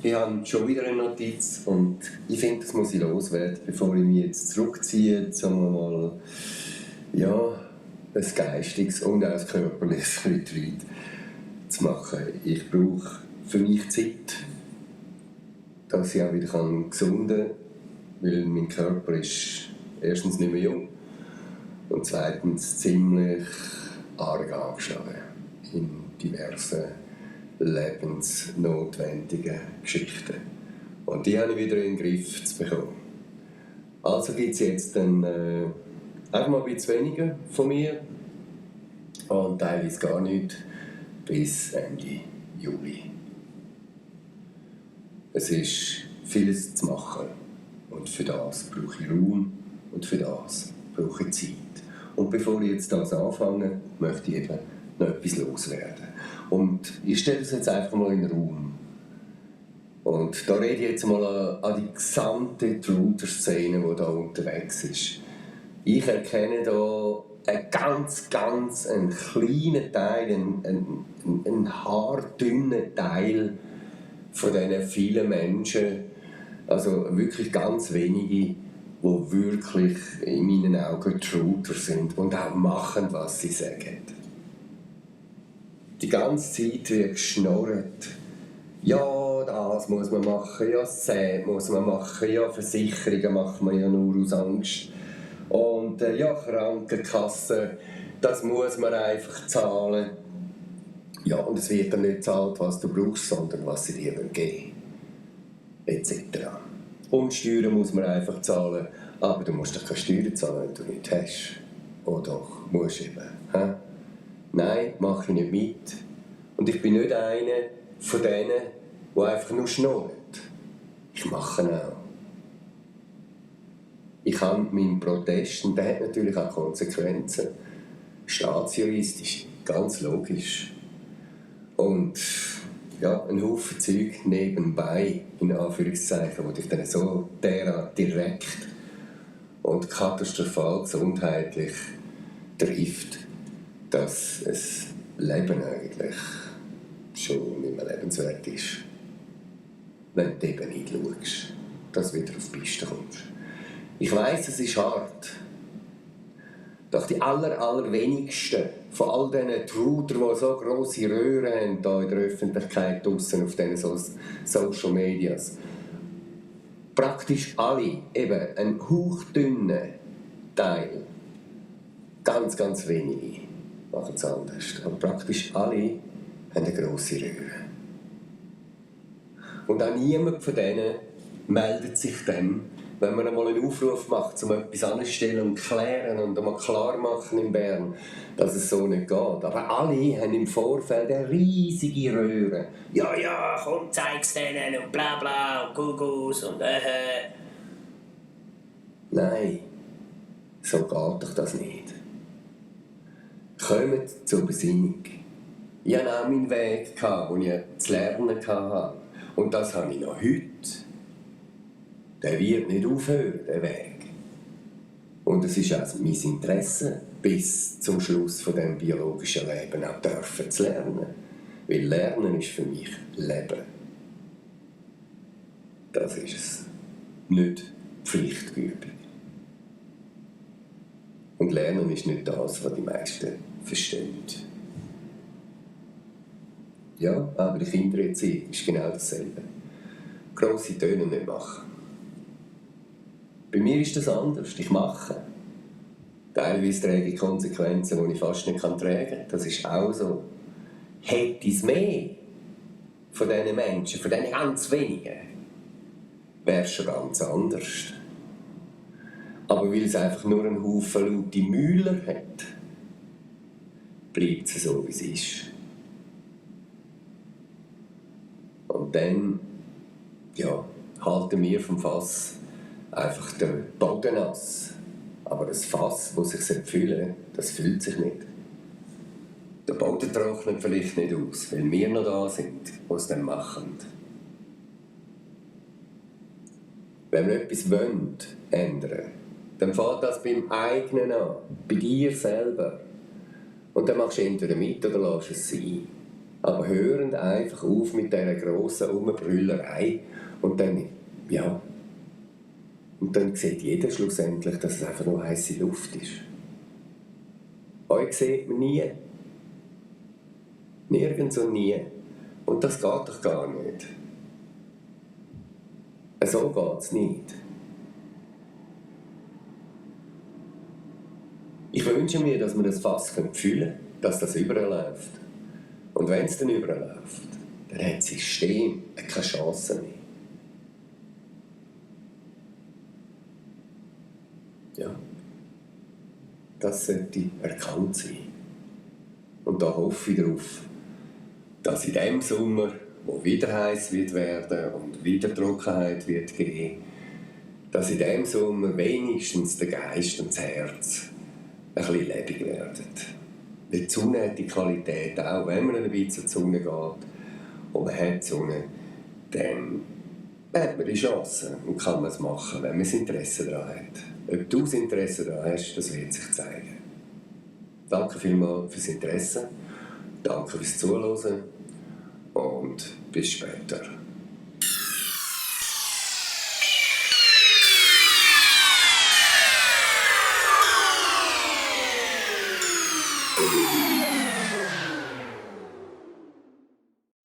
Ich habe schon wieder eine Notiz und ich finde, das muss ich loswerden, bevor ich mich jetzt zurückziehe, sagen wir mal, ja, ein geistiges und auch ein körperliches Retreat zu machen. Ich brauche für mich Zeit, dass ich auch wieder gesunden kann, weil mein Körper ist erstens nicht mehr jung und zweitens ziemlich arg angeschlagen in diversen lebensnotwendigen Geschichten. Und die habe ich wieder in den Griff zu bekommen. Also gibt es jetzt dann einfach mal ein bisschen weniger von mir und teilweise gar nicht bis Ende Juli. Es ist vieles zu machen und für das brauche ich Raum und für das brauche ich Zeit. Und bevor ich jetzt das anfange, möchte ich eben noch etwas loswerden. Und ich stelle das jetzt einfach mal in den Raum. Und da rede ich jetzt mal an die gesamte Trouter-Szene, die da unterwegs ist. Ich erkenne da einen ganz einen kleinen Teil, einen haardünnen Teil von diesen vielen Menschen, also wirklich ganz wenige, die wirklich in meinen Augen Trouter sind und auch machen, was sie sagen. Die ganze Zeit wird geschnorrt. Ja, das muss man machen, ja, das muss man machen, ja, Versicherungen macht man ja nur aus Angst. Und ja, Krankenkasse, das muss man einfach zahlen. Ja, und es wird dann nicht gezahlt, was du brauchst, sondern was sie dir geben. Etc. Und Steuern muss man einfach zahlen, aber du musst doch keine Steuern zahlen, wenn du nicht hast. Oh doch, musst eben. He? Nein, mache ich nicht mit. Und ich bin nicht einer von denen, der einfach nur schnurrt. Ich mache auch. Ich habe meinen Protest, und der hat natürlich auch Konsequenzen. Staatsjuristisch, ganz logisch. Und ja, ein Haufen Zeug nebenbei, in Anführungszeichen, die dich dann so derart direkt und katastrophal gesundheitlich trifft, dass es Leben eigentlich schon nicht mehr lebenswert ist. Wenn du eben nicht schaust, dass du wieder auf die Piste kommst. Ich weiss, es ist hart. Doch die allerwenigsten von all diesen Truder, die so grosse Röhren haben, hier in der Öffentlichkeit draussen auf diesen Social Medias, praktisch alle, eben ein hauchdünner Teil, ganz wenige machen es anders, aber praktisch alle haben eine grosse Röhre. Und auch niemand von denen meldet sich dann, wenn man einmal einen Aufruf macht, um etwas anzustellen und klären und einmal klar machen in Bern, dass es so nicht geht. Aber alle haben im Vorfeld eine riesige Röhre. Ja, komm, zeig's denen und bla bla und Gugus und Nein, so geht doch das nicht. Kommt zur Besinnung. Ich hatte auch meinen Weg, den ich zu lernen hatte. Und das habe ich noch heute. Der wird nicht aufhören, der Weg. Und es ist auch mein Interesse, bis zum Schluss von diesem biologischen Leben auch dürfen zu lernen. Weil Lernen ist für mich Leben. Das ist es. Nicht Pflichtübung. Und Lernen ist nicht das, was die meisten verstehen. Ja, aber die Kindererziehung ist genau dasselbe. Grosse Töne nicht machen. Bei mir ist das anders. Ich mache. Teilweise trage ich Konsequenzen, die ich fast nicht tragen kann. Das ist auch so. Hätte ich es mehr von diesen Menschen, von diesen ganz wenigen, wäre es schon ganz anders. Aber weil es einfach nur einen Haufen laute Mühler hat, bleibt es so, wie es ist. Und dann, ja, halten wir vom Fass einfach den Boden nass. Aber das Fass, das sich füllen, das füllt sich nicht. Der Boden trocknet vielleicht nicht aus, weil wir noch da sind, die es dann machen. Wenn wir etwas ändern wollen, dann fängt das beim eigenen an, bei dir selber. Und dann machst du entweder mit oder lässt es sein. Aber hören einfach auf mit dieser grossen Umbrüllerei und dann, ja, und dann sieht jeder schlussendlich, dass es einfach nur heisse Luft ist. Euch sieht man nie. Nirgends und nie. Und das geht doch gar nicht. So geht es nicht. Ich wünsche mir, dass wir das Fass füllen können, dass das überläuft. Und wenn es dann überläuft, dann hat das System keine Chance mehr. Ja, das sollte erkannt sein. Und da hoffe ich darauf, dass in diesem Sommer, wo wieder heiß wird werden und wieder Trockenheit wird geben, dass in diesem Sommer wenigstens der Geist und das Herz ein bisschen lebendig werden. Weil die Sonne hat die Qualität, auch wenn man ein bisschen zur Sonne geht und man hat die Sonne, dann hat man die Chance und kann man es machen, wenn man das Interesse daran hat. Ob du das Interesse daran hast, das wird sich zeigen. Danke vielmals fürs Interesse, danke fürs Zuhören und bis später.